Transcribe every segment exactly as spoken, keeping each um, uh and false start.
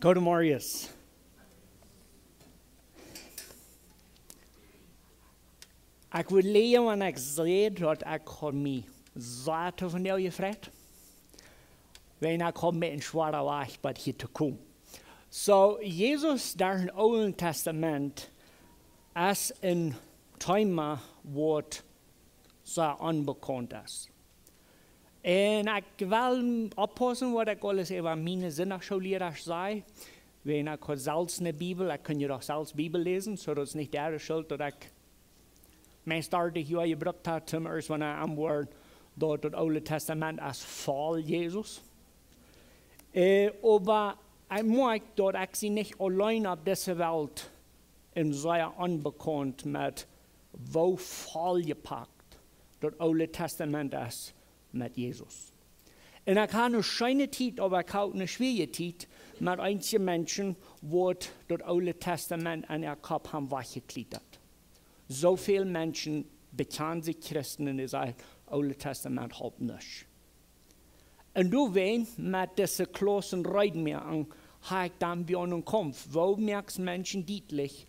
Goedemorjes. Ekj wull leewen, wan ekj säd, daut ekj haud mie sea to vondoag jefreit. Wiels ekj haud mie een schwoaren Wajch bat hia to komen. So, Jesus derch daut Oole Tastament es een Thema, waut sea onbekaunt es. Un ekj well oppaussen, waut ekj aules äwa miene Sindachschoollierasch saj. Wiels ekj haud selfst ne Bibel, ekj kunn je doch selfst Bibel läsen, so daut es nich äare Schult, daut ekj mie dartich Joa jebrukt haud, toom ieescht, wan ekj aun wort, daut daut Oole Tastament es voll Jesus. Äh, oba ekj moakj, daut ekj sie nich auleen opp dise Welt un sea onbekaunt met woo volljepakt daut Oole Tastament es met Jesus. Un ekj hab ne scheene Tiet, oba ekj hab uk ne schwoare Tiet met eenje Menschen, waut daut Oole Tastament aun äa Kopp haben wajchjekjliet. Soo väl Menschen bekjanen sikj Christen un dee sajen, Oole Tastament halpt nuscht. Un doawäajen met dise Klaussen reed moaken, hab ekj dan wada eenen Kaumf. Woo moakst Menschen dietlich,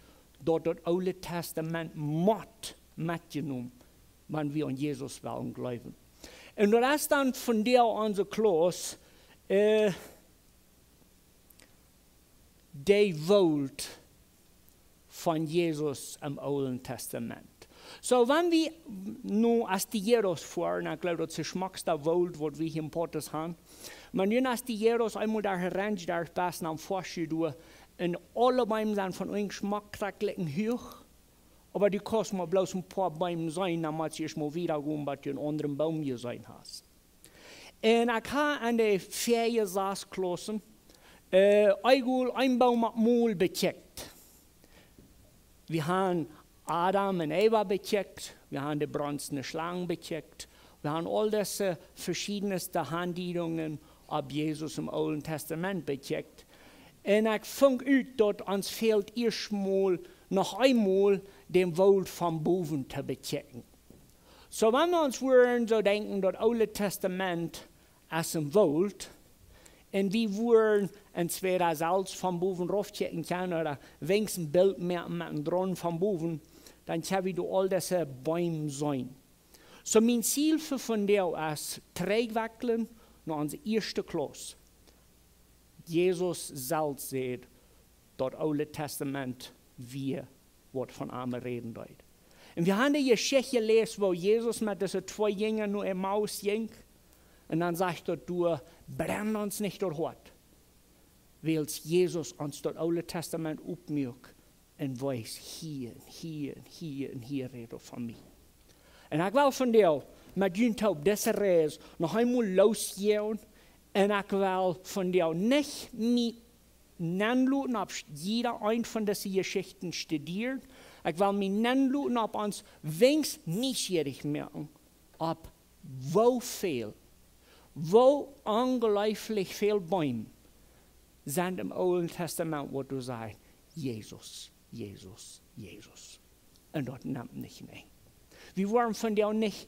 daut daut Oole Tastament mott metjenomen, wan wie aun Jesus wellen jleewen? Un daut es dan vondoag onse Klauss, äh, de Welt von Jesus em Oolen Tastament. So, wan wie nu aus de Jeros foaren, ekj jleew, daut es de schmockste Welt, waut wie hia en Portus haben. Oba nu aus de Jeros eemol doa ranch, doa es best aum Forschen doa, un aule Beem sent von eenem schmock krakjt likjen huach, oba du kaust mau bloos een poa Beem seenen, dan motst du ieescht mau wieda gonen, bat du eenen aundren Boom jeseenen hast. Un ekj hab aun de väaje sas Klaussen, äh, eejentlich een Boom opp mol bekjikjt. Wie haben Adam un Eva bekjikjt, wie haben de bronzene Schlang bekjikjt, wie haben aul dise veschiedne Aundietungen opp Jesus em Oolen Tastament bekjikjt. Un ekj funk ut, daut ons fält ieescht mol noch eemol dän Welt von bowen to bekjikjen. So, wan wie ons wudden soo denkjen, daut Oole Tastament es een Welt, un wie wudden entwäda selfst von bowen rauf kjikjen kjennen ooda weens een Bilt moaken met een Drohn von bowen, dan kjenn wie doa aul dise Beem seenen. So, mien Ziel fa vondoag es, trigjwakjlen no onse ieeschte Klauss. Jesus selfst säd, daut Oole Tastament wia, waut von am räden deed. Un wie haben de Jeschicht jeläst, woo Jesus met dise twee Jinja no Emmaus jinkj. Un dan sajcht daut doa, brenn ons nich daut Hoat. Wiels Jesus ons daut Oole Tastament opmuak un wees, hia un hia un hia un hia rät daut von mie. Un ekj well vondoag met junt opp dise Reis noch eemol losgonen. Un ekj well vondoag nich mie nenloten opp jieda eent von dise Jeschichten studieren. Ekj well mie nenloten opp ons weens nieschierich moaken, opp woo väl, woo onjeläuflich väl Beem sent em Oolen Tastament, waut doa sajcht, Jesus, Jesus, Jesus. Un daut nemt nich een Enj. Wie woaren vondoag nich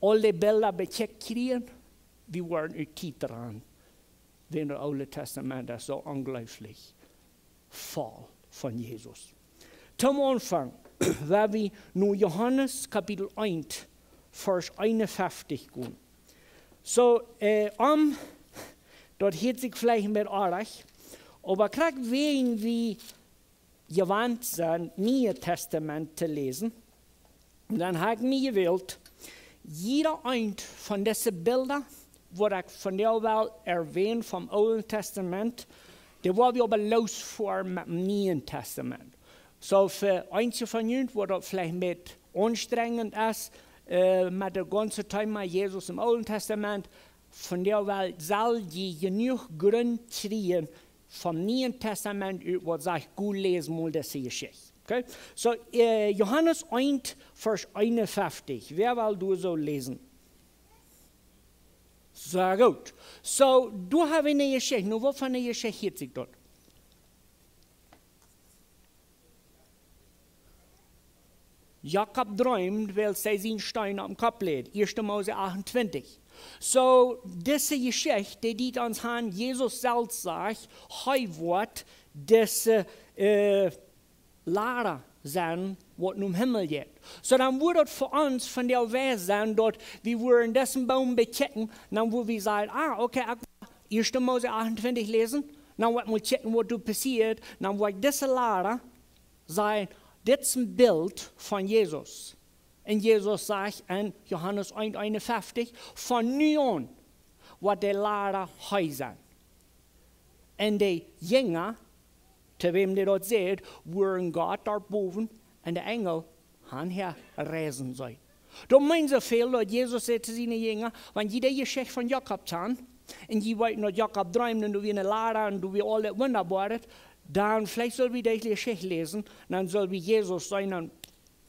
aul de Bilda bekjikjt kjrieen, wie woaren ut Tiet rannen, wiels daut Oole Tastament es soo onjeläuflich voll von Jesus. Toom Aunfank, wan wie no Johanes Kapitel eent, Varsch eenunfeftich gonen. So, äh, om, daut hieet sikj veleicht een bät oajch, oba krakjt wiels wie jewant sent, Niee Tastament to läsen, dan hab ekj mie jewellt, jieda eent von dise Bilda, waut ekj vondoag well erwänen vom Oolen Tastament, dee woa wie oba losfoaren met dem Nieen Tastament. So, fa eenje von junt, wua daut veleicht een bät aunstrenjent es, äh, met daut gaunze Thema Jesus em Oolen Tastament, vondoag well, sell jie jenuach Grunt kjrieen, vom Nieen Tastament ut, waut sajcht, go läs mol dise Jeschicht. Okay? So, äh, Johanes eent, Varsch eenunfeftich. Wäa well doa soo läsen? Sea goot. So, doa hab wie ne Jeschicht. Nu, waut fa ne Jeschicht hieet sikj daut? Jakob dreemd, wiels hee sien Steen oppem Kopp läd. Ieeschte Mose achtuntwintich. Soo, dise Jeschicht, dee ons han, Jesus selfst sajcht, hee woat dise, äh, Lada sennen, waut nom Himmel jeit. Soo, dan wudd daut fa ons vondoag wies sennen, daut wie wudden disen Boom bekjikjen, dan wudd wie sajen, ah, okay, ekj woa Ieeschte Mose achtuntwintich läsen, dan woa ekj mol kjikjen, waut doa passieet, dan woa ekj dise Lada seenen, dit es een Bilt von Jesus. Un Jesus sajcht en Johanes eent eenunfeftich, von nu aun woat de Lada hee sennen. Un de Jinja, to wäm dee daut säd, wudden Gott doa bowen un de Enjel han häa reisen seenen. Daut meent soo väl, daut Jesus säd to siene Jinja, wan jie de Jeschicht von Jakob kjanen, un jie weeten, daut Jakob dreemd, un doa wia ne Lada, un doa wia aul daut Wundaboaret, dan veleicht sull wie dee Jeschicht läsen, dan sull wie Jesus seenen, un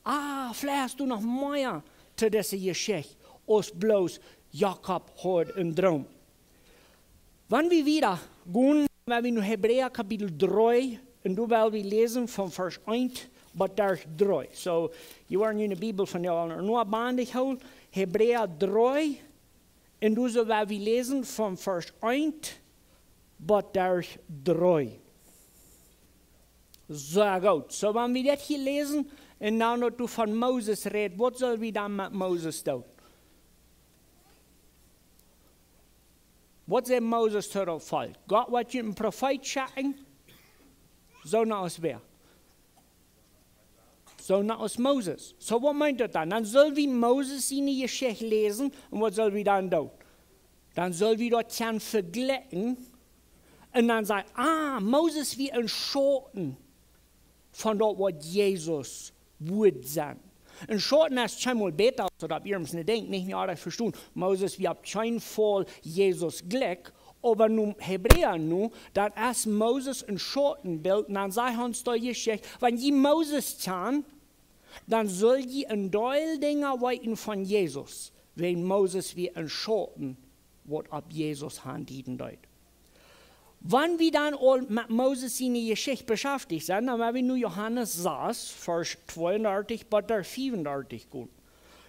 ah, veleicht hast du noch mea to dise Jeschicht, aus bloos Jakob haud een Droom. Wan wie wieda gonen, wan wie no Hebräa Kapitel dree, un doa well wie läsen von Varsch eent bat Varsch dree. Soo, jie woaren june Bibel vondoag aul noch bie junt hoolen. Hebräa dree, un doa well wie läsen von Varsch eent bat Varsch dree. Sea goot. Soo, wan wie dit hia läsen, un dan daut doa von Moses rät, waut sell wie dan met Moses doonen? Waut säd Moses to daut Volkj? Gott woat junt een Profeet schekjen, soo aus wäa? Soo aus Moses. Soo, waut meent daut dan? Dan sull wie Moses siene Jeschicht läsen, un waut sull wie dan doonen? Dan sull wie daut kjennen vejlikjen, un dan sajen, ah, Moses wia een Schauten von daut, waut Jesus wudd sennen. Een Schauten es kjeenmol bäta aus daut, opp ieescht denkjt, nich mea, daut vestonen. Moses wia opp kjeen Faul Jesus jlikj, oba no Hebräa nu, dan es Moses een Schautenbilt, un dan sajcht ons de Jeschicht, wan jie Moses kjanen, dan sull jie een Deel Dinja weeten von Jesus, wiels Moses wia een Schauten, waut opp Jesus handieden deed. Wan wie dan aul met Moses siene Jeschicht beschäftigt sent, dan woa wie no Johanes sas, Varsch tweeundartich bat Varsch fiefundartich gonen.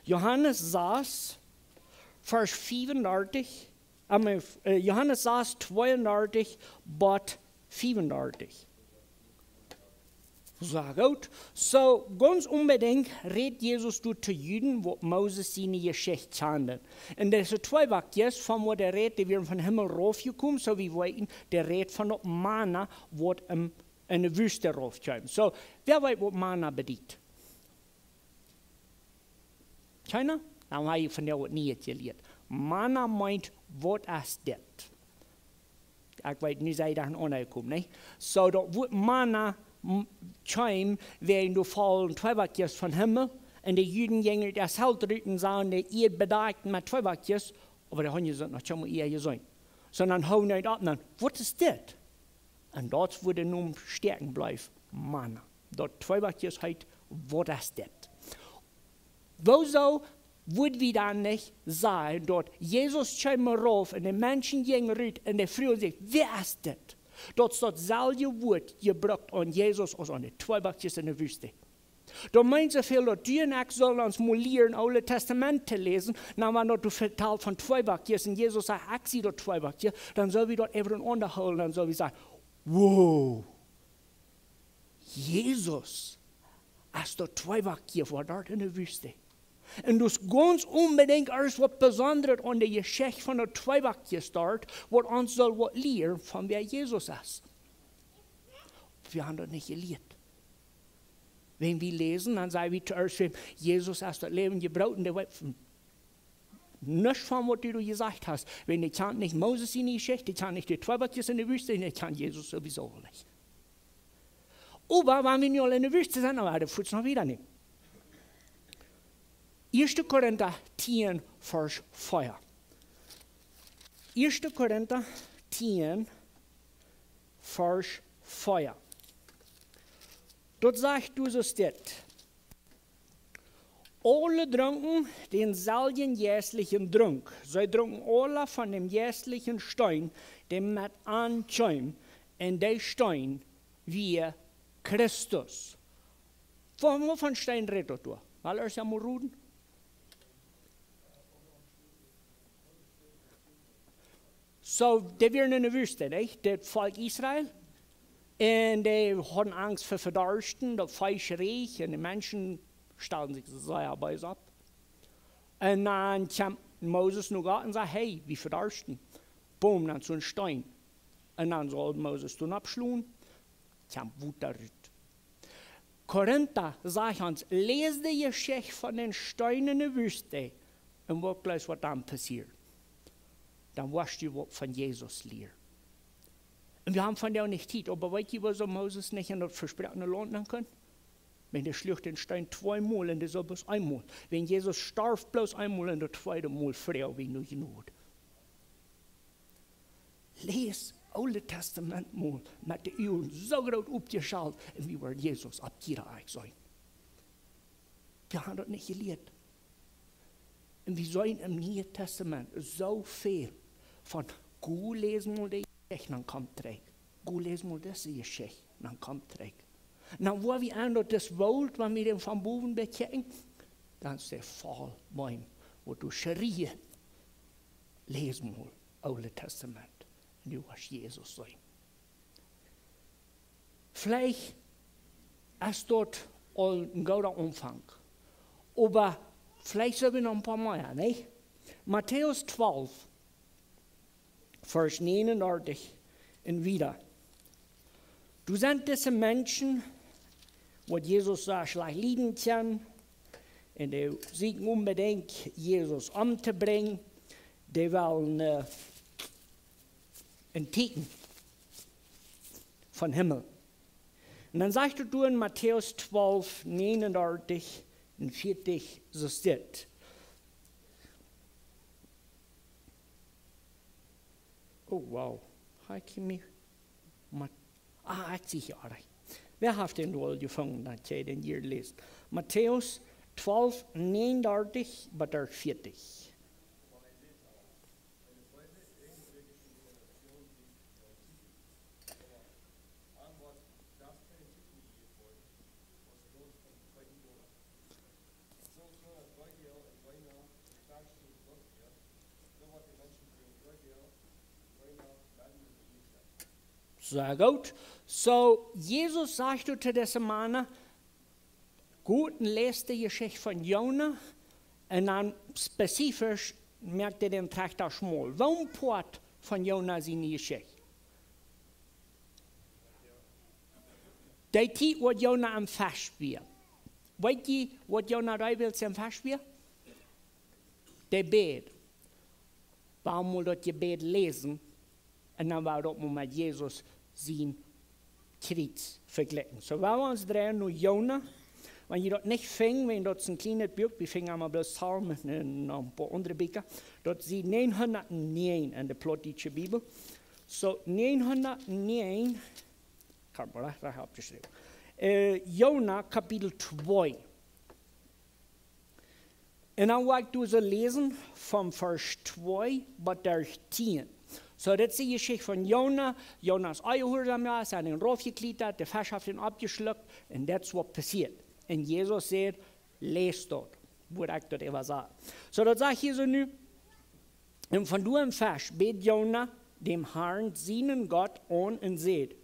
Johanes sas, Varsch fiefundartich, äh, Johanes sas, tweeundartich bat fiefundartich. Soo, goot. Soo, gaunz onbedinjt rät Jesus doa to Juden, waut Moses siene Jeschicht kjanden. Un dise twee Wieekjes von waut hee rät, dee wieren vom Himmel raufjekomen, soo wie weeten, dee rät von daut Mana, waut em, enne Wüste raufkjeem. Soo, wäa weet, waut Mana bediet? Kjeena? Dan ha jie vondoag waut Nieet jelieet. Mana meent, waut es dit? Ekj weet, nu sie jie doa aunjekomen, nä? Soo, daut Wuat Mana m-, kjeem wäajen doa follen twee Wieekjes vom Himmel, un de Juden jinjen daut Zelt rut un sagen, de Ieed bedakjt met twee Wieekjes, oba dee hauden je noch kjeenmol ea jeseenen. Sonda dan hoolen dee opp, dan, waut es dit? Un daut es wua de Nomen stäakjen bleef, Mana. Daut twee Wieekjes heet, waut es dit? Wuarom wudd wie dan nich sajen, daut Jesus kjeem rauf un de Menschen jinjen rut un dee fruagen sikj, wäa es dit? Daut es daut selwje Wuat jebrukt aun Jesus aus aun de twee Wieekjes enne Wüste. Daut meent soo väl, daut du un ekj sellen ons mol lieren, Oole Testament to läsen, dan wan daut doa vetalt von twee Wieekjes un Jesus sajcht, ekj sie daut twee Wieekje, dan sell wie daut äwa enaunda hoolen, dan sell wie sajen, wow, Jesus es daut twee Wieekje, waut doa enne Wüste. Un daut es gaunz onbedinjt ieescht waut Besondret aun de Jeschicht von daut twee Wieekjes doa, waut ons saul waut lieren von wäa Jesus es. Wie haben daut nich jelieet. Wan wie läsen, dan saj wie toieescht, Jesus es daut läwendje Broot, un dee weet von nuscht von waut du doa jesajcht hast. Wan dee kjant nich Moses siene Jeschicht, dee kjant nich de twee Wieekjes enne Wüste, un dee kjant Jesus sowieso nich. Oba wan wie nu aul enne Wüste sent, dan woa wie fuaz noch wieda nämen. Ieeschte Korinta tieen, Varsch vea. Ieeschte Korinta tieen, Varsch vea. Daut sajcht doa soo dit. Aule drunken dänselwjen jeistlichen Drunk. See drunken aule von däm jeistlichen Steen, dee met an kjeem, un dee Steen wia Christus. Von, waut von Steen rät daut doa? Well, ea es ja mol roden. So, dee wieren enne Wüste, nich? Daut Volkj Israel. Un dee hauden Angst fa Vedarsten, daut Fleesch reach, un de Menschen stalden sikj sea bees opp. Un dan kjeem Moses no Gott un säd: "Hey, wie vedarsten." Boom, dan soon Steen. Un dan sull Moses dän oppschlonen, kjeem Wota rut. Korinta sajcht ons: "Läs de Jeschicht von dän Steen enne Wüste un woa bloos, waut dan passieet. Dan woascht du waut von Jesus lieren." Un wie haben vondoag nich Tiet, oba weet jie, wuarom Moses nich en daut vesproakne Launt nenn kunn? Wiels dee schluach dän Steen tweemol un dee sull bloos eemol. Wiels Jesus storf bloos eemol un daut tweede Mol froag wie no Jnod. Läs Oole Testament mol met de Uagen soo groot oppjeschalt un wie woaren Jesus opp jieda Akj seenen. Wie haben daut nich jelieet. Un wie seenen em Nieen Testament soo väl von: "Go läs mol dee Jeschicht, dan komm trigj. Go läs mol dise Jeschicht, dan komm trigj." Dan woa wie aun daut es Welt, wan wie dän von bowen bekjikjen, dan es dee voll Beem, waut doa schrieen: "Läs mol Oole Testament un du woascht Jesus seenen." Veleicht es daut aul een gooda Aunfank. Oba veleicht sent wie noch een poa mea, nich? Matäus twalf, Varsch negenundartich un wieda. Doa sent dise Menschen, waut Jesus soo schlajcht lieden kaun, un dee sieekjen onbedinjt Jesus omtobrinjen, dee wellen, äh, een Tieekjen vom Himmel. Un dan sajcht et doa en Matäus twalf, negenundartich un vieetich, soo steit. Oh, wow. Hab ekj mie Mat-, ah, ekj see hia. Wäa haft dän woll jefungen, daut jie dän hia läst? Matäus twalf, negenundartich bat vieetich. Sea goot. So, Jesus sajcht to dise Mana: "Got un läst de Jeschicht von Jona." Un dan spezifisch moakt hee dän Trakjta schmol. Woo een Poat von Jona siene Jeschicht? Dee Tiet, waut Jona em Fesch wia. Weet jie, waut Jona deed, wiels hee em Fesch wia? Dee bäd. Wuarom mol daut Jebäd läsen? Un dan wuarom mol met Jesus sien Kjriez vejlikjen. So, wan wie ons dreien no Jona, wan jie daut nich finjen, wan daut es een kjlienet Buak, wie finjen emma bloos Psalmen un noch een poa aundre Bieekja. Daut es näajenhundatnäajen en de Plautdietsche Bibel. So, näajenhundatnäajen, kaun mau rajcht, rajcht oppjeschräwen. Äh, Jona, Kapitel twee. Un dan woa ekj doa soo läsen von Varsch twee bat tieen. So, dit es de Jeschicht von Jona. Jona es onjehuarsaum jewast, es en Rauf jekjlietat, de Fesch haft am oppjeschlukt, un daut es waut passieet. Un Jesus sajcht: "Läs daut, woa ekj daut äwa sajen." So, daut sajcht hia soo nu: "Un von doa em Fesch bäd Jona däm Harn, sienen Gott, aun un säd: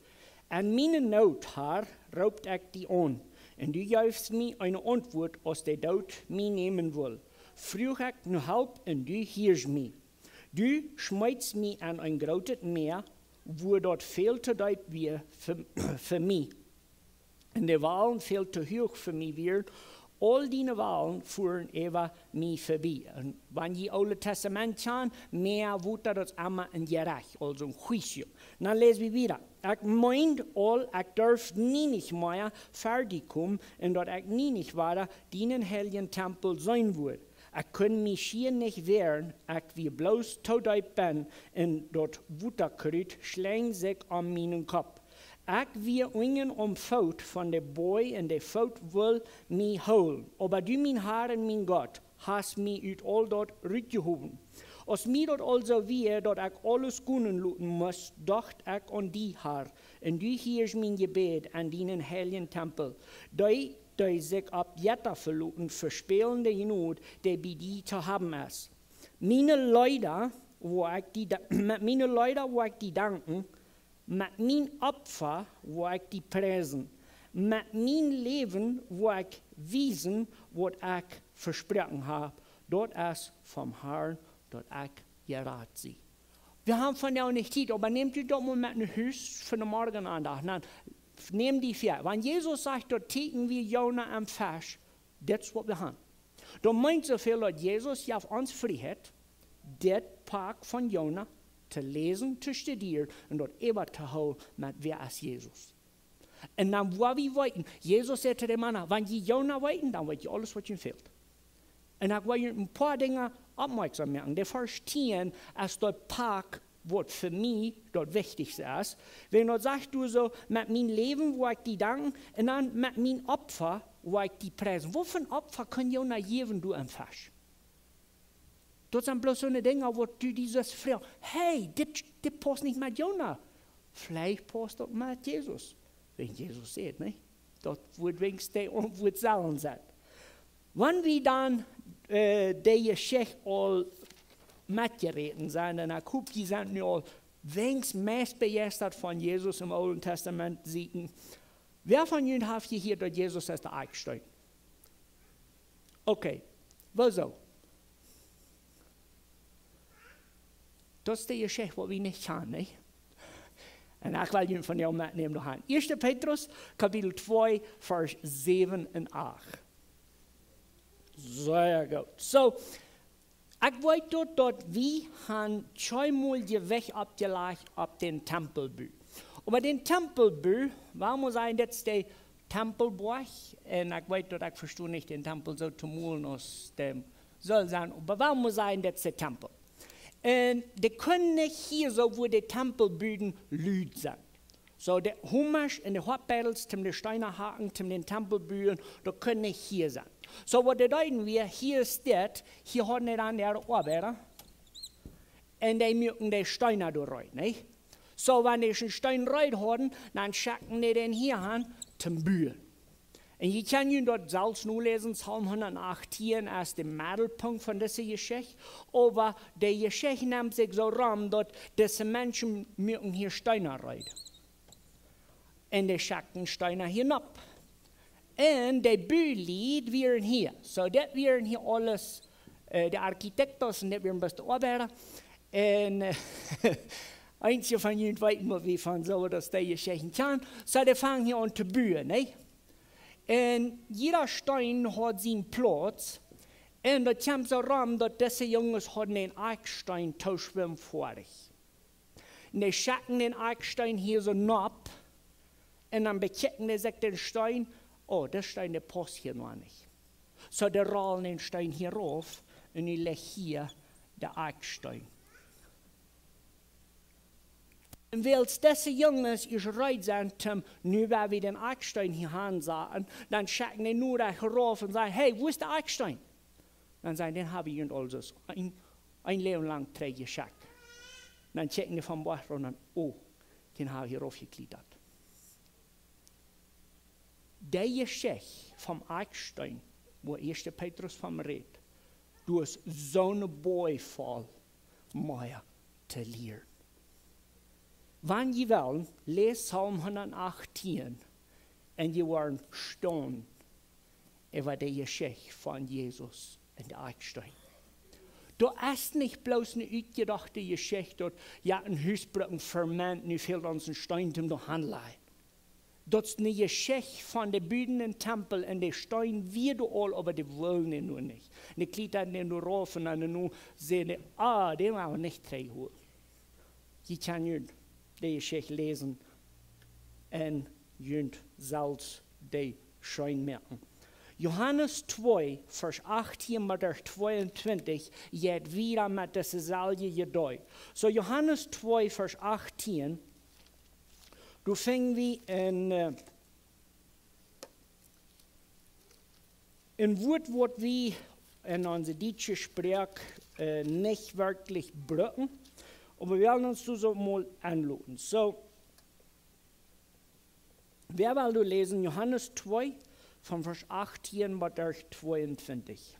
'En miene Noot, Har, roopt ekj die aun, un du jefst mie eene Auntwuat, aus de Doot mie nämen wull. Fruach ekj no Help, un du hieescht mie. Du schmeetst mie en een grootet Mäa, wua daut väl too deep wia fa, fa mie. Un de Walen väl too huach fa mie wieren. Aul diene Walen fuaren äwa mie verbie.'" Un wan jie Oole Testament kjanen, Mäa, Wota, daut es emma een Jerecht, aulsoo een juicio. Dan läs wie wieda: "Ekj meend aul, ekj durf nie nich mea ver die komen, un daut ekj nie nich wada dienen heiljen Tempel seenen wudd. Ekj kunn mie schia nich wäaren, ekj wia bloos too deep benn, un daut Wotakruut schlenkj sikj om mienen Kopp. Ekj wia unjen aum Foot von de Boaj, un de Foot wull mie hoolen. Oba du, mien Har un mien Gott, hast mie ut aul daut rutjehowen. Aus mie daut aulsoo wia, daut ekj aules gonen loten must, docht ekj aun die, Har, un du hieescht mien Jebäd en dienen heiljen Tempel. Dee dee sikj opp Jetta veloten, vespälen de Jnod, dee bie die to haben es. Miene Leeda, woa ekj die da-, met miene Leeda woa ekj die danken, met mien Opfa woa ekj die priesen, met mien Läwen woa ekj wiesen, waut ekj vesproaken hab, daut es vom Harn, daut ekj jerat sie. Wie haben vondoag nich Tiet, oba nämt junt daut mol met no Hus fa de Morjenaundacht. Dan nämt die väa. Wan Jesus sajcht, daut Tieekjen wia Jona em Fesch, daut es waut wie haben. Daut meent soo väl, daut Jesus jeft ons Frieheit, dit Book von Jona to läsen, to studieren un daut äwa to hoolen met wäa es Jesus. Un dan woa wie weeten, Jesus säd to de Mana: "Wan jie Jona weeten, dan weet jie aules waut junt fält." Un ekj well junt een poa Dinja oppmoaksom moaken. De Varsch tieen es daut Book, waut fa mie daut wichtichste es. Wan daut sajcht, du soo, met mien Läwen woa ekj die danken, un dan met mien Opfa woa ekj die priesen. Waut fa een Opfa kunn Jona jäwen, du em Fesch? Daut sent bloos soone Dinja, waut du die soo froagst: "Hey, dit, dit pausst nich met Jona." Veleicht pausst daut met Jesus. Wan Jesus säd, nä? Daut woat weens de Auntwuat sellen sennen. Wan wie dan, äh, de Jeschicht aul metjeräden sent, un ekj hop, jie sent nu aul weens meist bejeistat von Jesus em Oolen Tastament seenen. Wäa von junt haft jehieet, daut Jesus es de Akjsteen? Okay, woo soo? Daut es de Jeschicht, waut wie nich kjanen, nä? Un ekj well junt vondoag metnämen doahan. Ieeschte Petrus, Kapitel twee, Varsch säwen un acht. Sea goot. Soo, ekj weet daut, daut wie haben kjeenmol Jewicht oppjelajcht opp dän Tempelbu. Oba dän Tempelbu, wuarom sajen, daut es de Tempelboajch, un ekj weet, daut ekj vesto nich dän Tempel soo to molen aus dee saul sennen, oba wuarom sajen, daut es de Tempel. Un dee kunnen nich hia soo, wua de Tempelbuden lud sent. Soo, de Homasch un de Hochbeidels, toom de Steena hacken, toom dän Tempel buen, daut kunn nich hia sennen. Soo, waut dee deeden wia, hia es dit, hia hauden dee dan äare Oabeida, un dee muaken de Steena doa reed, nä? Soo, wan dee een Steen reed hauden, dan schekjten dee dän hia han toom buen. Un jie kjennen junt daut selfst noläsen, Psalm hundatachtieen es de Meddelpunkt von dise Jeschicht, oba de Jeschicht nemt sikj soo rom, daut dise Menschen muaken hia Steena reed. Un dee schekjten Steena hia nopp. Un de Bulied wieren hia. Soo, dit wieren hia aules, äh, de Architekten, un dit wieren bloos de Oabeida. Un, äh, eenje von junt weeten, waut wie von soo waut aus dee Jeschichten kjanen. Soo, dee fangen hia aun to buen, nä? Un jieda Steen haud sienen Plauz. Un daut kjeem soo rom, daut dise Junges hauden dän Akjsteen too schwind foadich. Un dee schekjten dän Akjsteen hia soo nopp. Un dan bekjikjten dee sikj dän Steen. Oh, dee Steen, dee pausst hia noch nich. Soo, dee rollen dän Steen hia rauf. Un dee läden hia dän Akjsteen. Un wiels dise Junges ieescht reed sent, toom nu woa wie dän Akjsteen hia han saten, dan schekjten dee nu doa rauf un sajen: "Hey, wua es de Akjsteen?" Dan sajen: "Dän hab wie junt aul soo een, een Läwen lang trigj jeschekjt." Dan kjikjen dee von bowen un dan: "Oh, dän hab wie hia rauf jekjlidat." De Jeschicht vom Akjsteen, wua ieeschte Petrus von rät, doa es soone Boasch voll mea to lieren. Wan jie wellen, läst Psalm hundatachtieen un jie woaren staunen äwa de Jeschicht von Jesus un de Akjsteen. Daut es nich bloos eene utjedochte Jeschicht, daut, jo, een Hus brukt een Ferment, nu fält ons een Steen toom doa han lajen. Daut es eene Jeschicht von de Buden em Tempel un de Steen wia doa aul, oba dee wullen dee nu nich. Un dee kjlieeden dän nu rauf un dan nu säden dee: "Ah, dän woa wie nich trigj holen." Jie kjennen junt de Jeschicht läsen un junt selfst dee scheen moaken. Johanes twee, Varsch achtieen bat tweeuntwintich, jeit wieda met dise selwje Idee. Soo, Johanes twee, Varsch achtieen, doa finjen wie een, äh, een Wuat, waut wie en onse dietsche Sproak, äh, nich werkjlich brucken, oba wie wellen ons doa soo mol aunloten. Soo, wäa well doa läsen? Johanes twee, Von Varsch achtieen bat Varsch tweeuntwintich.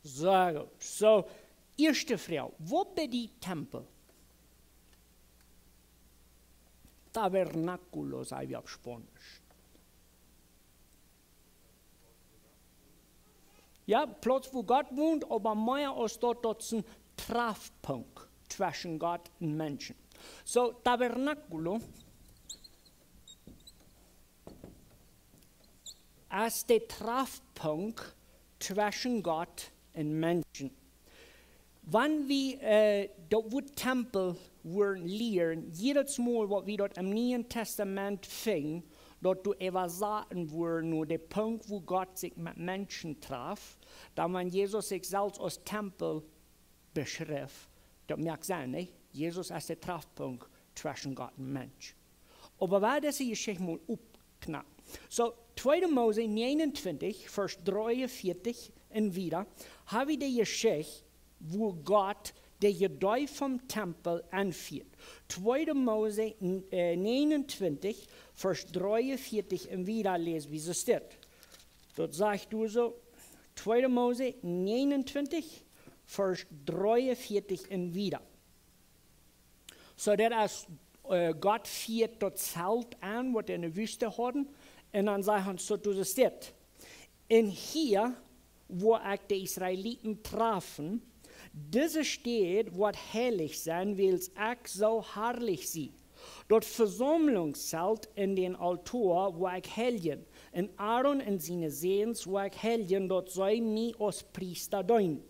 Soo, soo, ieeschte Froag. Waut bediet Tempel? Tabernáculo, saj wie opp Spaunisch. Jo, Plauz, wua Gott wont, oba mea aus daut, daut es een Trafpunkt tweschen Gott un Menschen. Soo, Tabernáculo es de Trafpunkt tweschen Gott un Menschen. Wan wie, äh, daut Wuat Tempel wudden lieren, jiedet Mol waut wie daut em Nieen Tastament finjen, daut doa äwasat woat no de Punkt, wua Gott sikj met Menschen traf, dan wan Jesus sikj selfst aus Tempel beschrift, daut moakt Senn, nä? Jesus es de Trafpunkt tweschen Gott un Mensch. Oba wie dise Jeschicht mol oppknacken. Soo, tweede Mose negenuntwintich, Varsch dreeunvieetich un wieda, ha wie de Jeschicht, wua Gott de Idee vom Tempel enfieet. Tweede Mose, äh, negenuntwintich, Varsch dreeunvieetich un wieda läs wie soo steit. Daut sajcht doa soo, tweede Mose negenuntwintich, Varsch dreeunvieetich un wieda. Soo, daut es, äh, Gott fieet daut Zelt aun, waut see enne Wüste hauden. Un dan sajcht hee soo, doa steit: Un hia woa ekj de Israeliten trafen, dise Städ woat heilich sennen, wiels ekj soo harlich sie. Daut Vesaumlungszelt un dän Aultoa woa ekj heiljen, un Aaron un siene Säns woa ekj heiljen, daut see mie aus Priesta deenen.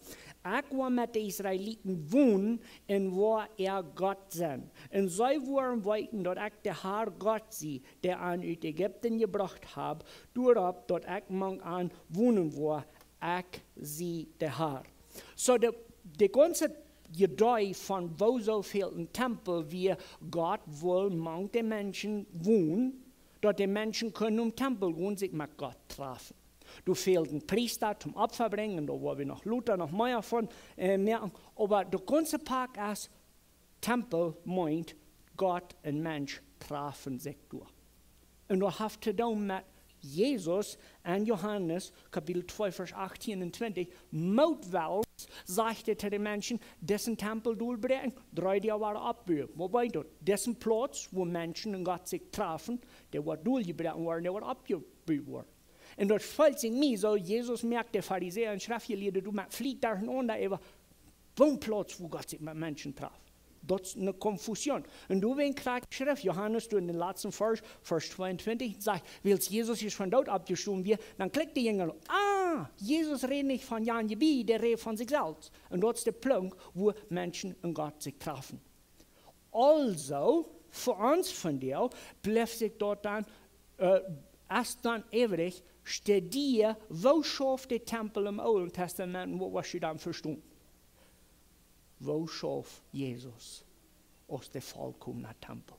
Ekj woa met de Israeliten wonen un woa äa Gott sennen. Un see woaren weeten, daut ekj de Herr Gott sie, dee an ut Ägipten jebrocht hab, doaropp, daut ekj mank an wonen woa, ekj sie de Herr. Soo, de, de gaunze Idee von woo soo väl een Tempel wia, Gott wull mank de Menschen wonen, daut de Menschen kunnen em Tempel gonen, sikj met Gott trafen. Doa fäld een Priesta toom Opfa brinjen, doa woa wie noch lota noch mea von, äh, moakjen. Oba de gaunze Poat es, Tempel meent, Gott un Mensch trafen sikj doa. Un daut haft to doonen met Jesus en Johanes Kapitel twee, Varsch achtieen un twintich. Mootwells sajcht hee to de Menschen: Disen Tempel dol bräakjen, dree Doag wada oppbuen. Waut meent daut? Disen Plauz, wua Menschen un Gott sikj trafen, dee woat doljebroaken woaren, dee woat oppjebut woaren. Un daut felt sikj mie soo, Jesus moakt de Farisäa un Schreftjelieede doa met Fliet derchenaunda äwa, woo een Plauz, wua Gott sikj met Menschen traft. Daut es eene Konfusion. Un doawäajen kjricht de Schreft, Johanes, doa en dän latsten Varsch, Varsch tweeuntwintich, sajcht, wiels Jesus es von doot oppjestonen wia, dan kjlikjt de Jinja: Ah, Jesus rät nich von jan Jebied, dee rät von sikj selfst. Un daut es de Punkt, wua Menschen un Gott sikj trafen. Aulsoo, fa ons vondoag, blift sikj daut dan, äh, es dan äwrich, studia, woo schauft de Tempel em Oolen Tastament un waut woascht du dan vestonen? Woo schauft Jesus aus de vollkomna Tempel?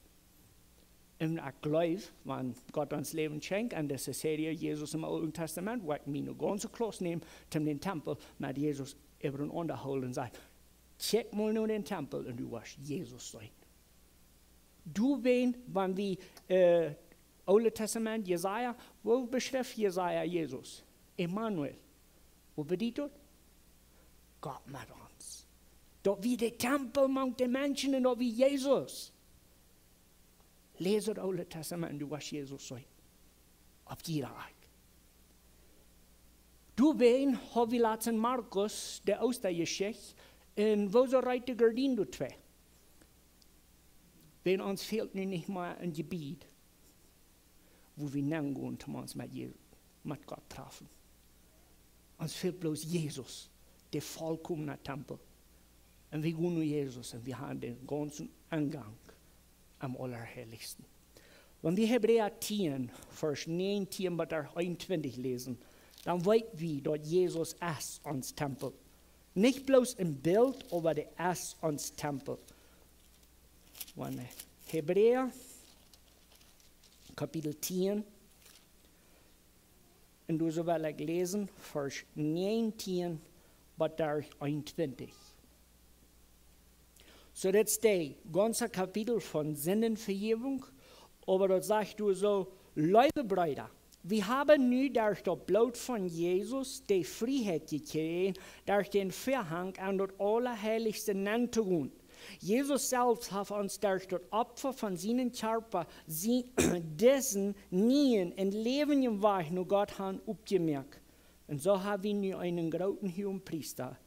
Un ekj jleew, wan Gott ons Läwen schenkjt un dise Serie Jesus em Oolen Tastament, woa ekj mie eene gaunze Klauss nämen, toom dän Tempel met Jesus äwent auntohoolen un sajen: Kjikj mol no dän Tempel un du woascht Jesus seenen. Doawäajen, wan wie, äh, Oole Tastament, Jesaja, woo beschrift Jesaja Jesus? Immanuel. Waut bediet daut? Gott met ons. Daut wia de Tempel mank de Menschen un daut wia Jesus. Läs daut Oole Tastament, du woascht Jesus seenen. Opp jieda Akj. Doawäajen ha wie latst en Markus de Oostajeschicht, un woo soo reit de Gardien doa twei. Wan ons fält nu nich mea een Jebied, wua wie nengonen, toom ons met Je-, met Gott trafen. Ons fält bloos Jesus. de volkomna Tempel. Un wie gonen no Jesus un wie haben dän gaunzen Engank aum Aulaheilichsten. Wan wie Hebräa tieen, Varsch näajentieen bat eenuntwintich läsen, dan weet wie, daut Jesus es ons Tempel. Nich bloos een Bilt, oba dee es ons Tempel. Wan Hebräa, Kapitel tieen, un doa sull ekj läsen, Varsch näajentieen bat eenuntwintich. Soo, daut es daut gaunze Kapitel von Sindenvejäwunk, oba daut sajcht doa soo: Leewe Breeda, wie haben nu derch daut Bloot von Jesus de Frieheit jekjräajen, derch dän Väahank aun daut Aulaheilichste nenn to gonen. Jesus selfst haft ons derch daut Opfa von sienen Kjarpa, sie-, disen nieen un läwendjen Wajch no Gott han oppjemoakt. Un soo haben wie nu eenen grooten Huagepriesta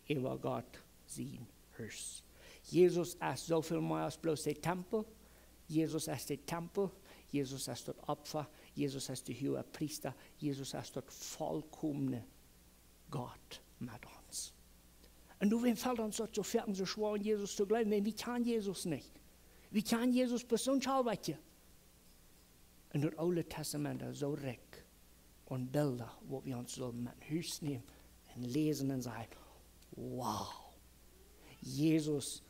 äwa Gott sien Hus. Jesus es soo väl mea aus bloos de Tempel. Jesus es de Tempel. Jesus es daut Opfa. Jesus es de Huagepriesta. Jesus es daut volkomne Gott met ons. Un doawäajen felt ons daut soo foaken soo schwoa, aun Jesus to jleewen, wiels wie kjanen Jesus nich. Wie kjanen Jesus bloos soo een kjlien bät. Un daut Oole Tastament es soo rikj aun Bilda, waut wie ons sellen met no Hus nämen un läsen un sajen: Wow, Jesus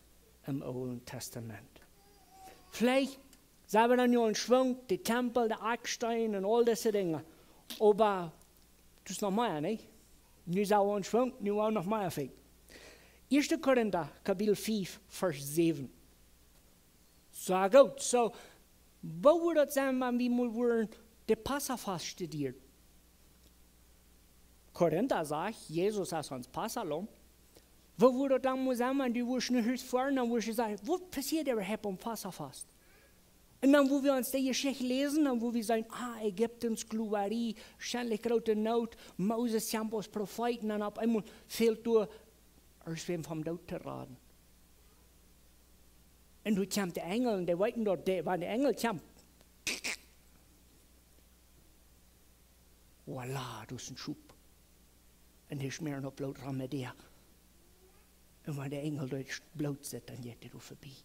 em Oolen Tastament. Veleicht sent wie dan nu aum Schwank, de Tempel, de Akjsteen un aul dise Dinja. Oba daut es noch mea, nich? Nu sent wie aum Schwank, nu woa wie noch mea finjen. Ieeschte Korinta, Kapitel fief, Varsch säwen. Soo goot. Soo, woo wudd daut sennen, wan wie mol wudden de Passafast studieren? Korinta sajcht, Jesus es ons Passalamm. Woo wudd daut dan mol sennen, wan du wurscht no Hus foaren, dan wurscht du sajen: Waut passieed äwahaupt aum Passafast? Un dan, woo wie ons de Jeschicht läsen, dan woo wie sajen: Ah, Ägipten, Sklowarie, schentlich groote Noot, Moses kjemt aus Profeet, un dan opp eemol fält doa, aus wäm vom Doot to raden. Un doa kjemt de Enjel, un dee weeten daut, dee, wan de Enjel kjemt, voilà, daut es een Schop. Un dee schmäaren opp Bloot rom met dee. Un wan de Enjel doa Bloot sitt, dan jeit dee doa verbie.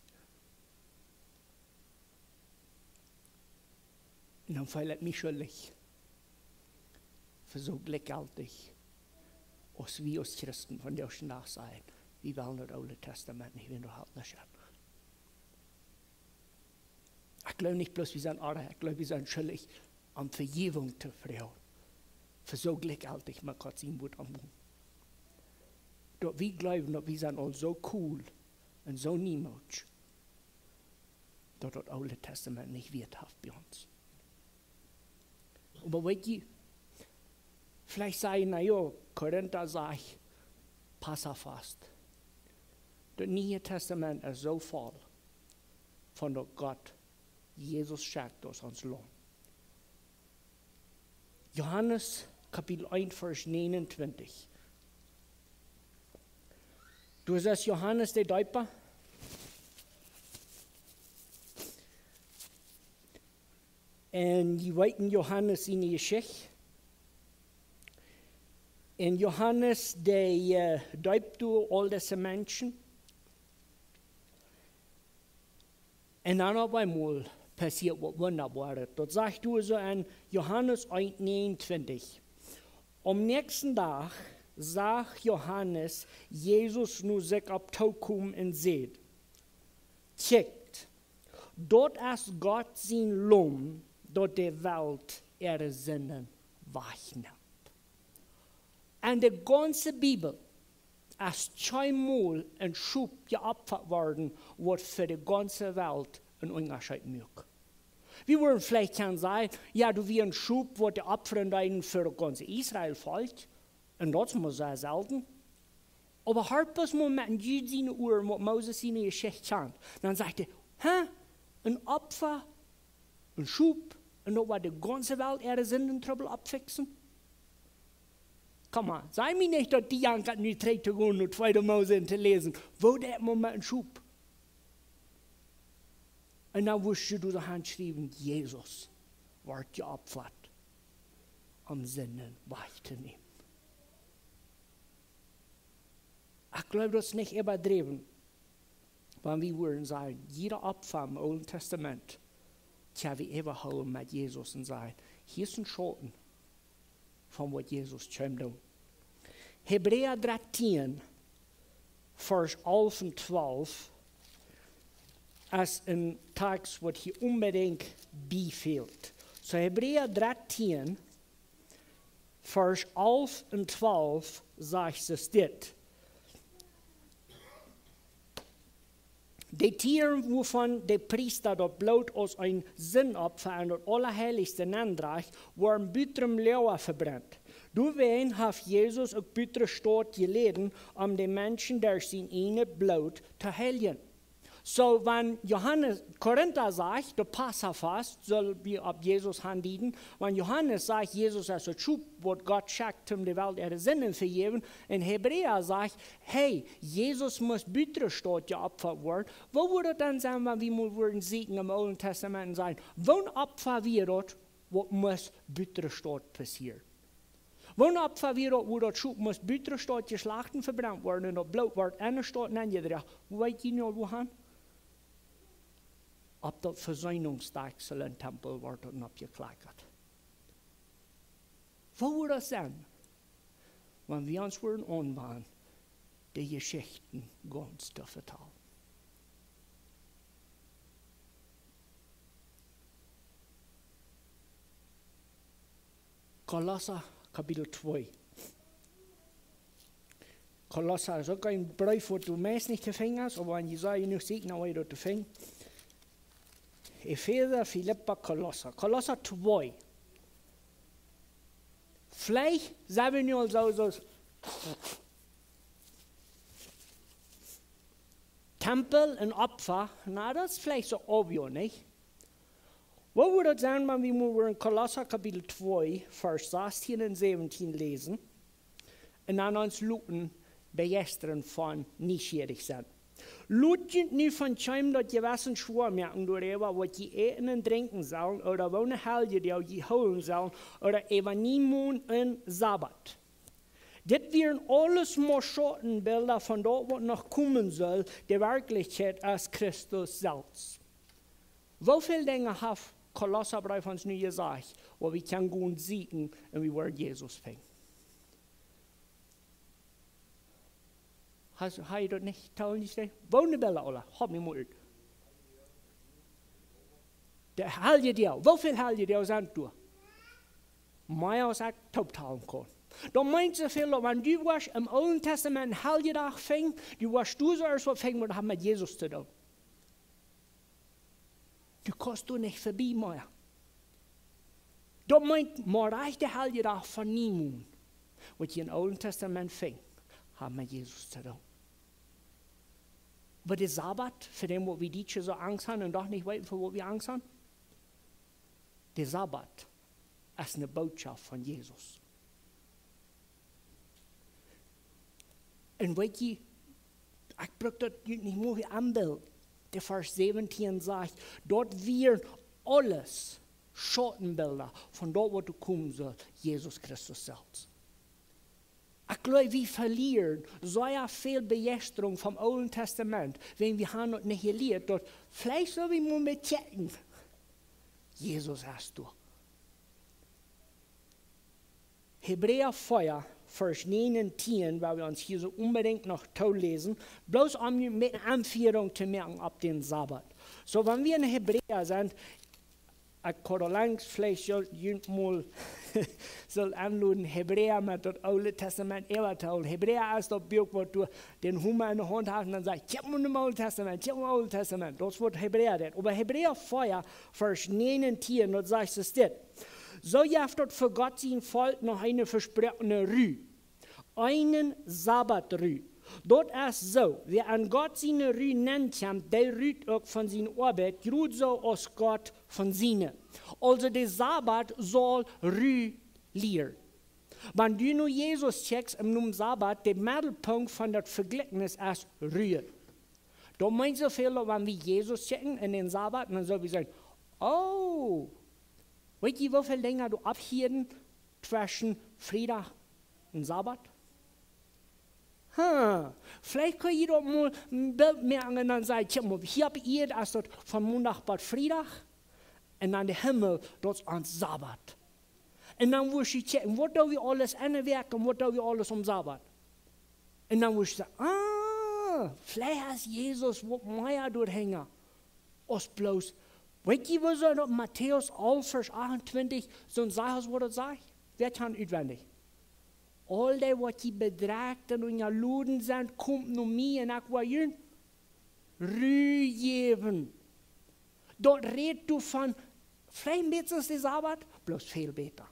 Un dan feel ekj mie schuldich fa soo jlikjjeltich, aus wie aus Christen vondoag dän Dach sent. Wie wellen daut Oole Tastament nich wada halpen. Ekj jleew nich bloos, wie sent oajch, ekj jleew, wie sent schuldich, om Vejäwunk to froagen. Fa soo jlikjjeltich met Gott sien Wuat omgonen. Daut wie jleewen, daut wie sent aul soo cool un soo niemootsch, daut daut Oole Tastament nich Wieet haft bie ons. Oba weet jie, veleicht saj jie: Na jo, Korinta sajcht Passafast. Daut Niee Tastament es soo voll von daut Gott Jesus schekjt aus ons Laum. Johanes Kapitel eent, Varsch näajenuntwintich. Doa es Johanes de Deepa. Un jie weeten Johanes siene Jeschicht. Un Johanes, dee, äh, deept doa aul dise Menschen. Un dan opp eemol passieet waut Wundaboaret. Daut sajcht doa soo en Johanes eent näajenuntwintich: Aum näakjsten Dach sach Johanes Jesus no sikj opp tookomen un säd: Kjikjt, daut es Gott sien Laum, daut de Welt äare Sinden wajchnemt. En de gaunze Bibel es kjeenmol een Schop jeopfat worden, waut fa de gaunze Welt een Unjascheet muak. Wie wudden veleicht kjennen sajen: Jo, doa wia een Schop, waut dee opfren deeden fa daut gaunze Israel-Volkj. Un daut es mau sea selden. Oba horcht bloos mau met een Jud siene Uaren, waut Moses siene Jeschicht kjant. Dan sajcht hee: Hä? Een Opfa? Een Schop? Un daut woat de gaunze Welt äare Sinden Trubbel oppfiksen? Come on, saj mie nich, daut dee jankat nu trigj to gonen no Tweede Mose un to läsen, woo daut mau met een Schop. Un dan wurscht du doa han schriewen: Jesus wort jeopfat, om Sinden wajchtonämen. Ekj jleew, daut es nich äwadräwen, wan wie wudden sajen, jieda Opfa em Oolen Testament, tja, wie äwahoolen met Jesus un sajen, hia es een Schauten von waut Jesus kjeem doonen. Hebräa dartieen, Varsch alf un twalf, es een Tekst, waut hia onbedinjt bie fält. Soo Hebräa dartieen, Varsch alf un twalf sajcht et dit. De Tieren, wuavon de Priesta daut Bloot aus een Sindopfa en daut Aulaheilichste nenndroacht, worden butem Loaga vebrennt. Doawäajen haft Jesus uk buten de Staut jeläden, om de Menschen derch sien ieejnet Bloot to heiljen. Soo, wan Johanes, Korinta sajcht, daut Passafast, sell wie opp Jesus handieden, wan Johanes sajcht, Jesus es daut Schop, waut Gott schekjt, om de Welt äare Sinden vejäwen, un Hebräa sajcht, hey, Jesus must buten de Staut jeopfat woaren, woo wudd daut dan sennen, wan wie mol wudden sieekjen em Oolen Testament un sajen, woon Opfa wia daut, waut must buten de Staut passieren? Woon Opfa wia daut, wua daut Schop must buten de Staut jeschlacht un vebrennt woaren un daut Bloot wort enne Staut nenjedroagen? Weet jie nu, wuahan? Opp daut Vesöhnungsdach em Tempel wort daut oppjeklakjat. Woo wudd daut sennen, wan wie ons wudden aunwanen, de Jeschichten gaunz to vetalen? Kolossa Kapitel twee. Kolossa es uk een Breef, waut du meist nich to finjen hast, oba wan jie soo jenuach sieekjen, dan woa jie daut to finjen. Efeesa, Filippa, Kolossa. Kolossa twee. Veleicht sent wie nu aul soo, soo Tempel un Opfa, na, daut es veleicht soo obvious, nich? Woo wudd daut sennen, wan wie mol wudden Kolossa Kapitel twee, Varsch sastieen un säwentieen läsen un dan ons loten bejeistren von nieschierich sennen? Lot junt nu von kjeenen daut Jewessen schwoa moaken doaräwa, waut jie äten un drinkjen sellen, ooda woone Heljedoag jie hoolen sellen, ooda äwa Niemond un Sabat. Dit wieren aules mau Schautenbilda von daut, waut noch komen saul, de Werkjlichkjeit es Christus selfst. Woo väl Dinja haft Kolossabreef ons nu jesajcht, wua wie kjennen gonen sieekjen un wie woaren Jesus finjen? Hast, hast du daut nich talen jekjräajen? Woone Bilda aula? Hab mie Moot. De Heljedoag. Woo väl Heljedoag sent doa? Mea aus ekj tooptalen kaun. Daut meent soo väl, daut wan du woascht em Oolen Testament een Heljedach finjen, du woascht doa soo waut finjen, waut haft met Jesus to doonen. Du kaust doa nich vebie mea. Daut meent, mau rajcht de Heljedach von Niemond, waut jie em Oolen Testament finjen, haft met Jesus to doonen. Oba de Sabat, fa dän waut wie Dietsche soo Angst haben un doch nich weeten, fa waut wie Angst haben, de Sabat es eene Bootschoft von Jesus. Un weet jie, ekj bruk daut junt nich mol aunbilden. De Varsch säwentieen sajcht, daut wieren aules Schautenbilda von daut, waut doa komen saul, Jesus Christus selfst. Ekj jleew, wie velieren soo väl Bejeistrunk vom Oolen Testament, wan wie haben daut nich jelieet, daut veleicht sell wie mol met kjikjen. Jesus es doa. Hebräa vea, Varsch näajen un tieen, woa wie ons hia soo onbedinjt noch tooläsen, bloos om junt met eene Aunfierunk to moaken opp dän Sabat. Soo, wan wie en Hebräa sent, ekj haud aul lang veleicht jo-, junt mol sell aunloden, Hebräa met daut Oole Testament äwa to hoolen. Hebräa es daut Buak, waut du dän Homa en de Haunt hast un dan sajchst, kjikj mol em Oole Testament, kjikj mol em Oole Testament. Daut es waut Hebräa deit. Oba Hebräa vea, Varsch näajen un tieen, daut sajcht soo dit. Soo jeft daut fa Gott sien Volkj noch eene vesproakene Ru. Eenen Sabat Ru. Daut es soo, wäa aun Gott siene Ru nenkjemt, dee rut uk von siene Oabeit, jrod soo aus Gott von siene. Aulsoo de Sabat saul Ru lieren. Wan du no Jesus kjikjst em Nomen Sabat, de Meddelpunkt von daut Vejlikjnis es Ru. Daut meent soo väl, daut wan wie Jesus kjikjen en dän Sabat, dan sell wie sajen, oh, weet jie, woo väl Dinja doa aufhieden tweschen Friedach un Sabat? Huh. Veleicht kjenn jie daut mol een Bilt moaken un dan saj jie: "Kjikj mol, hia opp Ieed es daut von Mondach bat Friedach. Un dan de Himmel, daut es ons Sabat." Un dan wurscht jie kjikjen, waut doo wie aules enne Wäakj un waut doo wie aules aum Sabat? Un dan wurscht jie sajen: "Ah, veleicht es Jesus waut mea doahinja aus bloos." Weet jie, woo see daut Matäus alf, Varsch achtuntwintich, soo een Sach aus waut daut sajcht? Wäa kjant daut utwendich? "Aul dee waut jie bedrekjt un unjaloden sent, komt no mie un ekj woa junt Ru jäwen." Daut rät doa von veleicht een bät aus de Sabat, bloos väl bäta.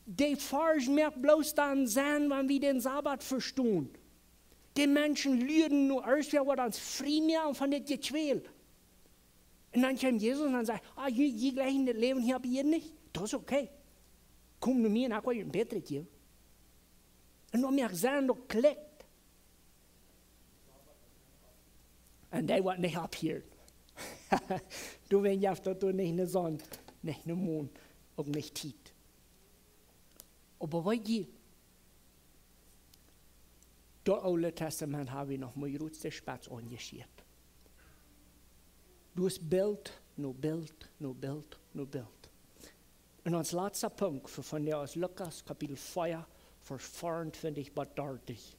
De Varsch moakt bloos dan Senn, wan wie dän Sabat vestonen. De Menschen luaren no ons, wäa woat ons frie moaken von dit Jekwäl. Un dan kjemt Jesus un dan sajcht: "Ah, jie, jie jlikjen daut Läwen hia opp Ieed nich? Daut es okay. Komt no mie un ekj woa junt een bätret jäwen." Un daut moakt Senn, daut klikjt. Un dee woat nich opphieren. Du, wan jeft daut doa nich ne Sonn, nich ne Mon, uk nich Tiet. Oba weet jie, daut Oole Tastament ha wie noch mau jrod de Spetz aunjeschieet. Doa es Bilt no Bilt no Bilt no Bilt. Un ons latsta Punkt fa vondoag es Lukas Kapitel vea, Varsch veauntwintich bat dartich.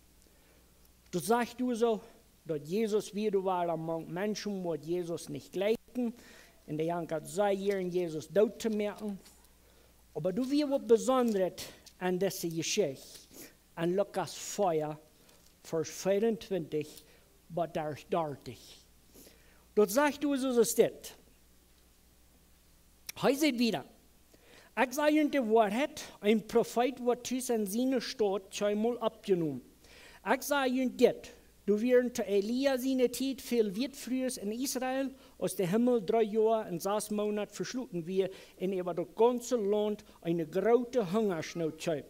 Daut sajcht doa soo, daut Jesus wia doa wada mank Menschen, waut Jesus nich jlikjten, un dee jankat sea jieren Jesus doot to moaken. Oba doa wia waut Besondret aun dise Jeschicht, aun Lukas vea, Varsch veauntwintich bat dartich. Daut sajcht doa soo aus dit. Hee säd wieda: "Ekj saj junt de Woarheit, een Profeet woat tus en siene Staut kjeenmol oppjenomen. Ekj saj junt dit: Doa wieren to Elia siene Tiet väl Wätfrues en Israel, aus de Himmel dree Joa un sas Moonat veschloten wia un äwa daut gaunze Launt eene groote Hungasnoot kjeem.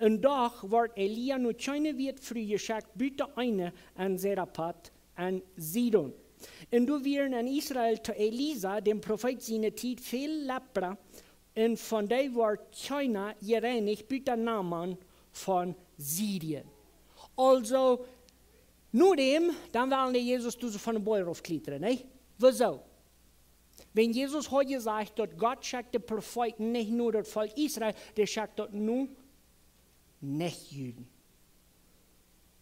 Un doch wort Elia no kjeene Wätfru jeschekjt, buta eene en Sarepta en Sidon. Un doa wieren en Israel to Elisa, däm Profeet siene Tiet, väl Lepra, un von dee wort kjeena jereinicht, buta Naaman von Syrien." Aulsoo, no däm, dan wellen dee Jesus doa soo von dän Boajch rauf kjlietren, nä? Wuarom? Wan Jesus haud jesajcht, daut Gott schekjt de Profeeten nich no daut Volkj Israel, dee schekjt daut no Nich-Juden.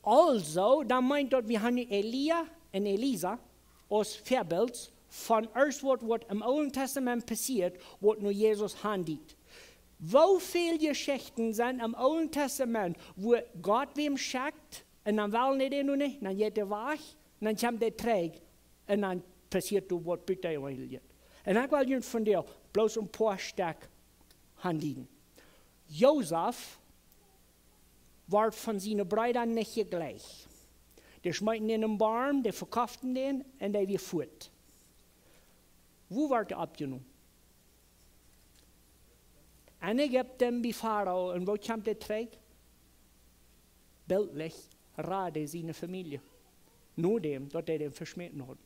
Aulsoo, dan meent daut, wie haben nu Elia un Elisa aus Väabilt von aules waut, waut em Oolen Tastament passieet, waut no Jesus handiet. Woo väl Jeschichten sent em Oolen Tastament, wua Gott wäm schekjt, un dan well hee dän nu nich, dan jeit hee wajch, un dan kjemt hee trigj, un dan passieet doa waut buta Evangelium. Un ekj well junt vondoag bloos een poa Stekj aundieden. Josef wort von siene Breeda nich jejlikjt. Dee schmeeten dän em Borm, dee vekoften dän un dee wia fuat. Wua wort hee oppjenomen? En Ägipten bie Farao. Un woo kjemt hee trigj? Biltlich, rad hee siene Famielje. No däm, daut hee dän veschmäten haud.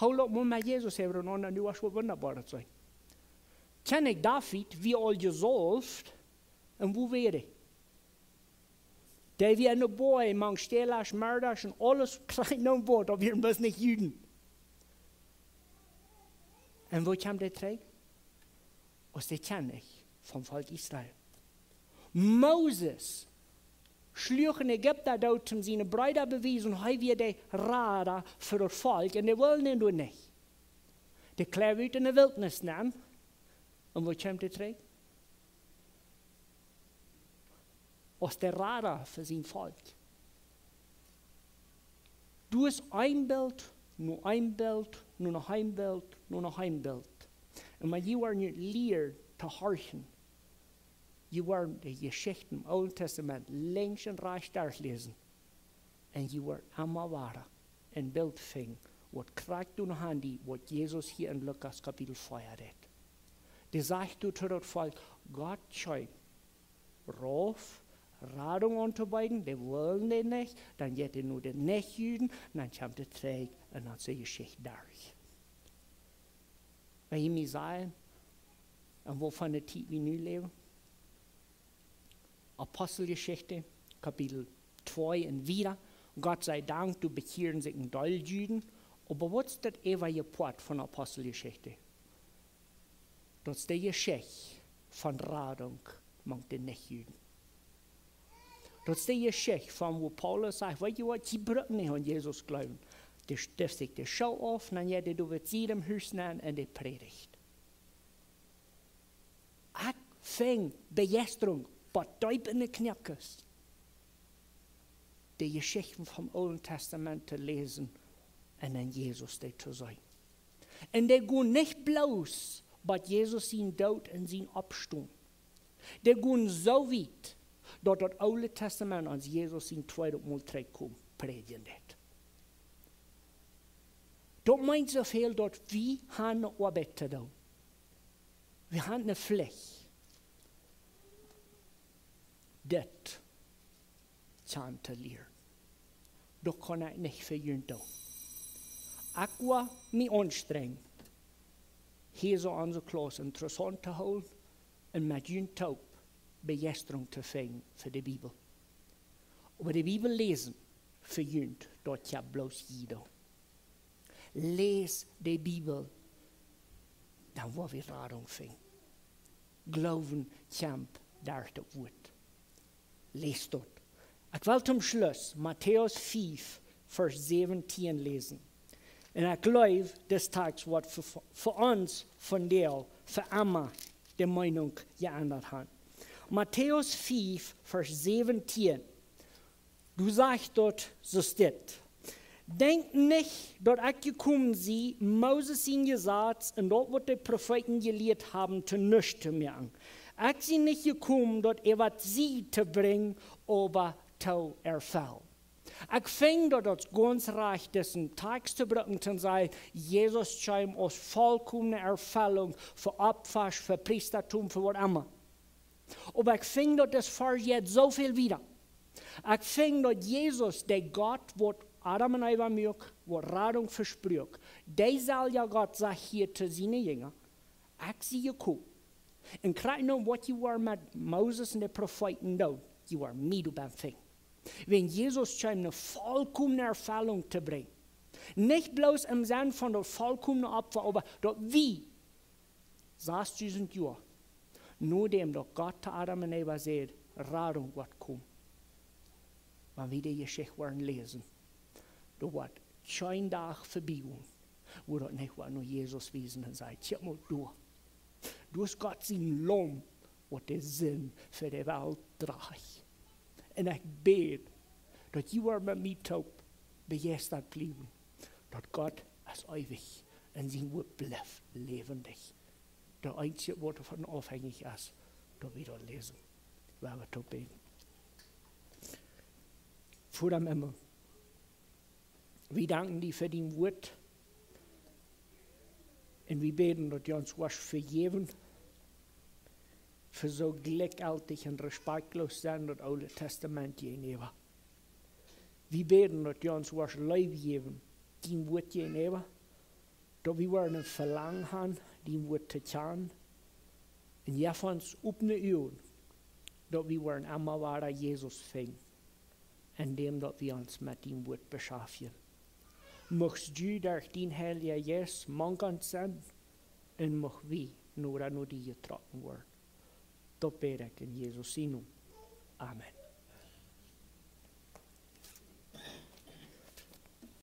Hoolt mol met Jesus äwa, un dan woascht du waut Wundaboaret seenen. Kjennich David wia aul jesaulft, un wua wia hee? Dee wia enne Boaj, mank Stälasch, Mördasch un aules kjlien un waut, daut wieren bloos nich Juden. Un woo kjemt hee trigj? Aus de Kjennich vom Volkj Israel. Moses schluach een Ägipta doot, om siene Breeda bewiesen, hee wia de Rada fa daut Volkj, un dee wullen am doa nich. Dee kjleef ut enne Wiltnis nenn, un woo kjeem hee trigj? Aus de Rada fa sien Volkj. Doa es een Bilt, no een Bilt, no noch een Bilt, no noch een Bilt. Un wan jie woaren nu lieren to horchen, jie woaren de Jeschichten em Oolen Tastament linkjs un rajchts derchläsen. Un jie woaren emma wada een Bilt finjen, waut krakjt doa aundiet, waut Jesus hia en Lukas Kapitel vea rät. Dee sajcht doa to daut Volkj, Gott kjeem rauf, Radunk auntobeeden, dee wullen dee nich, dan jeit hee no de Nich-Juden, dan kjemt hee trigj un dan es de Jeschicht derch. Wan jie mie sajen, en waut fa eene Tiet wie nu läwen? Aposteljeschicht, Kapitel Twee un wieda. Gott sei Dank, doa bekjieren sikj een Deel Juden. Oba waut es daut äwaje Poat von Aposteljeschicht? Daut es de Jeschicht von Radunk mank de Nich-Juden. Daut es de Jeschicht von wua Paulus sajcht: "Weet jie waut, jie brucken nich aun Jesus jleewen." Dee stift sikj de Schoo auf, dan jeit hee doa bie sikj em Hus nenn un dee prädicht. Ekj funk Bejeistrunk, waut deep enne Knoakes, de Jeschichten vom Oolen Tastament to läsen un aun Jesus dee to seenen. Un dee gonen nich bloos bat Jesus sien Doot un sien Oppstonen. Dee gonen soo wiet, daut daut Oole Tastament aun Jesus sien tweedet Mol trigjkomen prädjen deit. Daut meent soo väl, daut wie haben eene Oabeit to doonen. Wie haben eene Flicht, dit kjanen to lieren. Daut kaun ekj nich fa junt doonen. Ekj woa mie aunstrenjen, hia soo onse Klauss interessaunt to hoolen un met junt toop Bejeistrunk to finjen fa de Bibel. Oba de Bibel läsen fa junt, daut jeft bloos jie doonen. Läs de Bibel, dan woa wie Radunk finjen. Gloowen kjemt derch daut Wuat. Läs daut. Ekj well toom Schluss Matäus fief, Varsch säwentieen läsen. Un ekj jleew, dis Tekst woat fa, fa ons vondoag fa emma de Meenunk jeendat haben. Matäus fief, Varsch säwentieen. Doa sajcht daut soo, steit: "Denkjt nich, daut ekj jekomen sie, Moses sien Jesaz un daut, waut de Profeeten jelieet haben, to nuscht to moaken. Ekj sie nich jekomen, daut äwa sie to brinjen, oba to erfellen." Ekj finj daut daut gaunz rajcht es, een Tekst to brucken, to sajen, Jesus kjeem aus volkomne Erfellunk fa Opfasch, fa Priestatum, fa waut emma. Oba ekj finj daut dis Varsch jeit soo väl wieda. Ekj finj daut Jesus, de Gott, waut Adam un Eva muak, waut Radunk vespruak, deeselwja Gott sajcht hia to siene Jinja: "Ekj sie jekomen." Un krakjt nu waut jie wieren met Moses un de Profeeten doonen, jie wieren mie doa bie finjen. Wan Jesus kjeem, eene volkomne Erfellunk to brinjen. Nich bloos em Senn von daut volkomne Opfa, oba daut wie sastüsent Joa nodäm daut Gott to Adam un Eva säd: "Radunk woat komen." Wan wie de Jeschicht woaren läsen, doa woat kjeen Dach vebie gonen, wua daut nich woat no Jesus wiesen un sajen: "Kjikj mol doa. Doa es Gott sien Laum, waut de Sind fa de Welt drajcht." Un ekj bäd, daut jie woaren met mie toop bejeistat bliewen, daut Gott es eewich un sien Wuat blift läwendich. Daut eensje, waut doavon aufhenjich es, daut wie daut läsen. Lot ons toop bäden. Voda em Himmel, wie danken die fa dien Wuat. Un wie bäden, daut du ons woascht vejäwen fa soo jlikjjeltich un respektloos sennen daut Oole Tastament jäajenäwa. Wie bäden, daut du ons woascht Leew jäwen dien Wuat jäajenäwa, daut wie woaren een Velangen haben, dien Wuat to kjanen. Un jeff ons opne Uagen, daut wie woaren emma wada Jesus finjen, endäm daut wie ons met dien Wuat beschaftjen. Muchst du derch dien Heilja Jeist mank ons sennen, un mucht wie noda no die jetrocken woaren. Daut bäd ekj en Jesus sien Nomen. Amen.